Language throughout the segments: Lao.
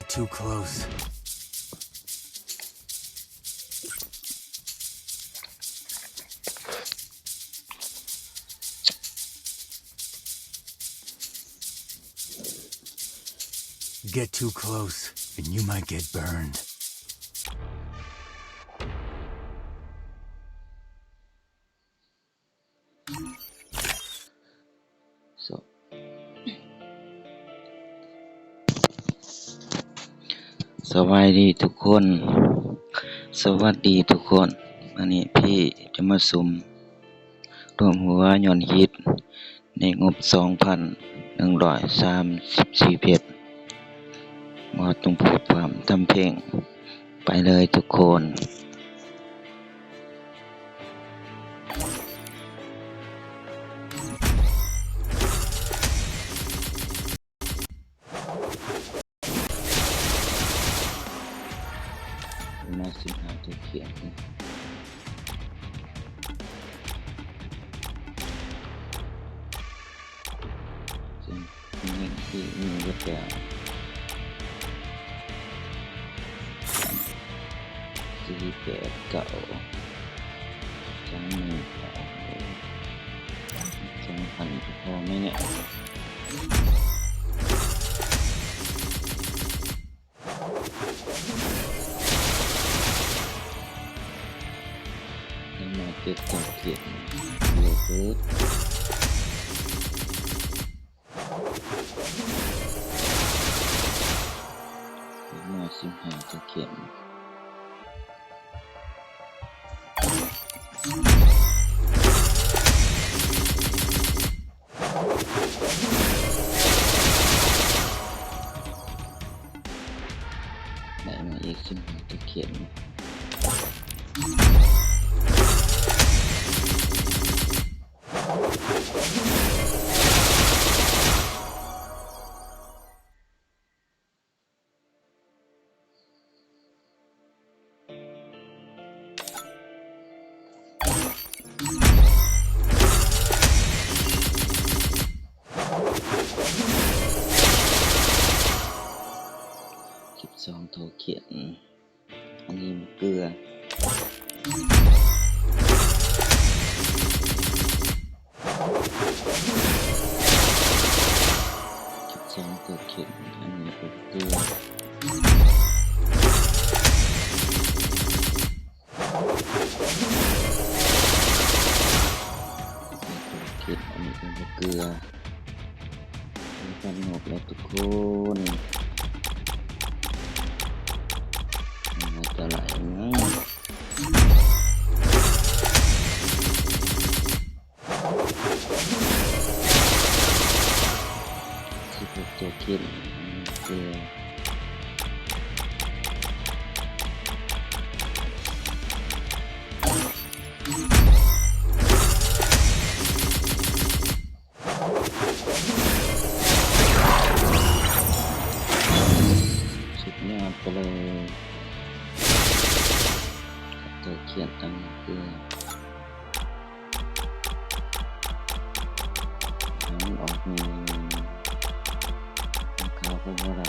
too close. Get too close and you might get burned. ສະ ສະບາຍດີທຸກຄົນ ສະຫວັດດີທຸກຄົນ. ມື້ນີ້ພີ່ຈະມາສຸ່ມລວມຫົວຍ້ອນຮີດ ໃນງົບສອງພັນໜຶ່ງຮ້ອຍສາມສິບສີ່ເພັດ. ບໍ່ຕ້ອງພູດພ້ຳທຳເພງ ໄປເລີຍທຸກຄົນ. ມາສິບຫ້າຕົວຂຽນ ເຊິ່ງ ນີ້ ນີ້ ນີ້ ເບິດແລ້ວ ສີ່ ແປດ ເກົ້າ ສອງ ໜຶ່ງ ເກົ້າ ສອງພັນ ພໍໄໝເນຍ? ຍັງມາເກັບກອງເກມ ເຫຼືອເກີດ ມາສິບຫ້າຕົວເກມ. ໄດ້ມາອີກສິບຫ້າຕົວຂຽນ ສິບສອງໂຕຂຽນ ອັນນີ້ເກືອ ສິບສອງໂຕຂຽນ ອັນນີ້ເກືອ ເກັບອັນນີ້ເປັນເກືອ ເປັນການນົບແລ້ວທຸກຄົນ ໜ້າຈະຫຼາຍນະ ສິບຫົກໂຕຂຽນ ເອີ ສຸດຍອດໄປເລີຍ ໂຕຂຽນຕັ້ງເກືອ ໃຫ້ມັນອອກນີ້ ຂາວກໍບໍ່ໄດ້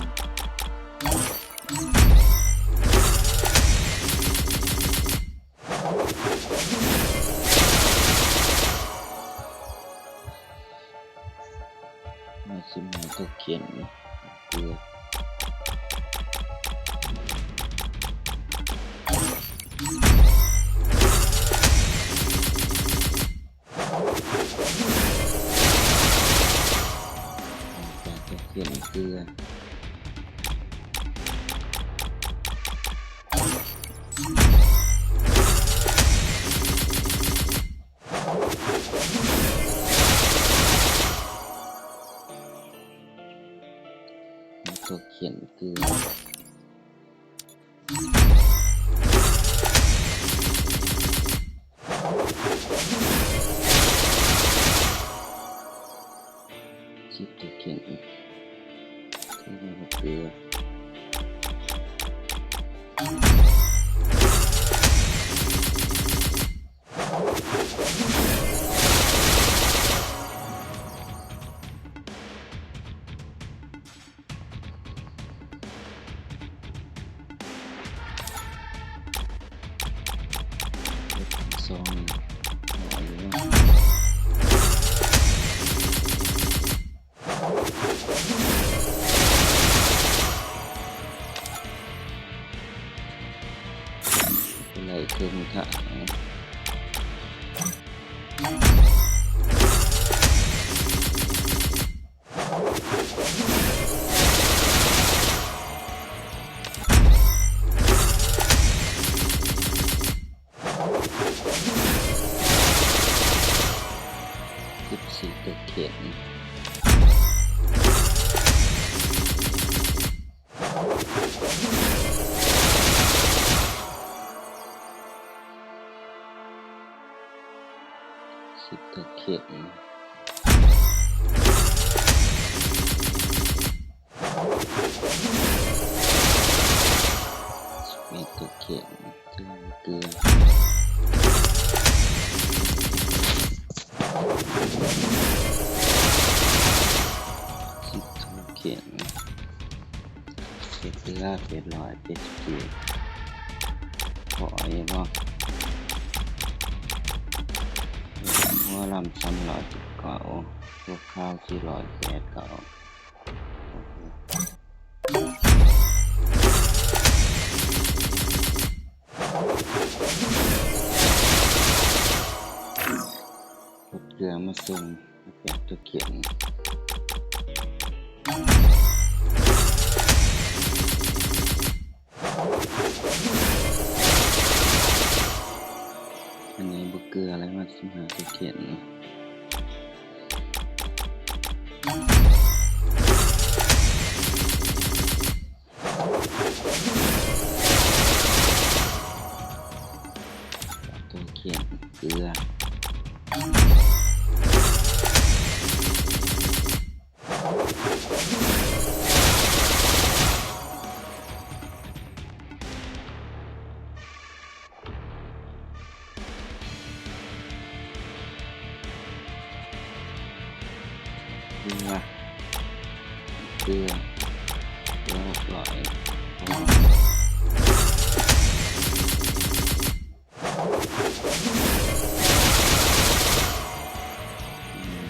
ມາຊິມາຕົກຂຽນເກືອ ຈາກຕົກຂຽນເກືອ ຕົກຂຽນເກືອ ຊິຕົກຂຽນເກືອ ເ ໄດ້ເຄິ່ງທາງ. ສິບສີ່ໂຕເຄັນ ສິບໂຕເຄັນ. ສິບເອັດໂຕເຄັນ ເກືອ ສິບໂຕເຄັນ ເຈັດເທື່ອ ເຈັດຮ້ອຍເຈັດສິບເຈັດ ພໍຢູ່ບໍ່? ຫົວລຳສາມຮ້ອຍສິບເກົ້າ ຫົວຂາວສີ່ຮ້ອຍແປດເກົ້າ. ລົດເກືອມາສົ່ງ ແປດໂຕເຄັນ. ອັນນີ້ບໍ່ເກືອແລ້ວ ມາສິບຫ້າໂຕເຄັນ. ໂຕເຄັນເກືອ ເກືອ ເກືອ ເກືອຫົກຮ້ອຍ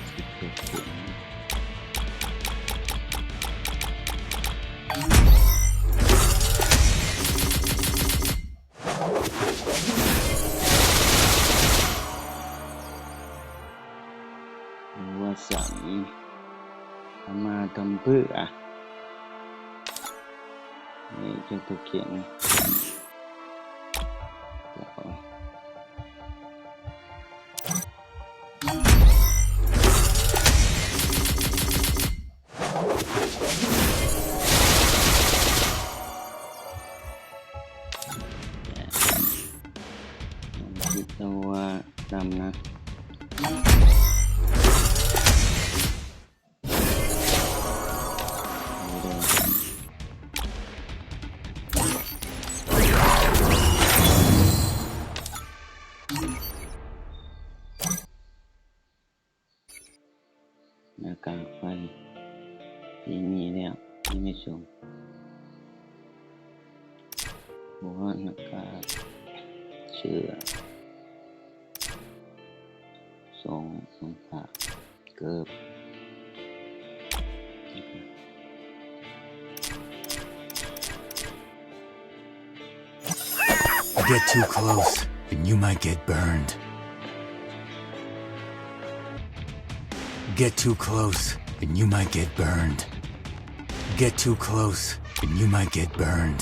ສິບເຈັດເຂັມ. ຫົວສັນ ເອົາມາທຳເພື່ອ ນີ້ເຈົ້າຕົວຂຽນ ຄິດເອົາວ່າດຳນະ. ໜ້າກາກໄຟ ທີ່ມີແລ້ວ ທີ່ມີສົ່ງ ຫົວໜ້າກາກ ເສື້ອ ສອງ ສອງຂາ ເກີບ. Get too close and you might get burned. Get too close and you might get burned. Get too close and you might get burned.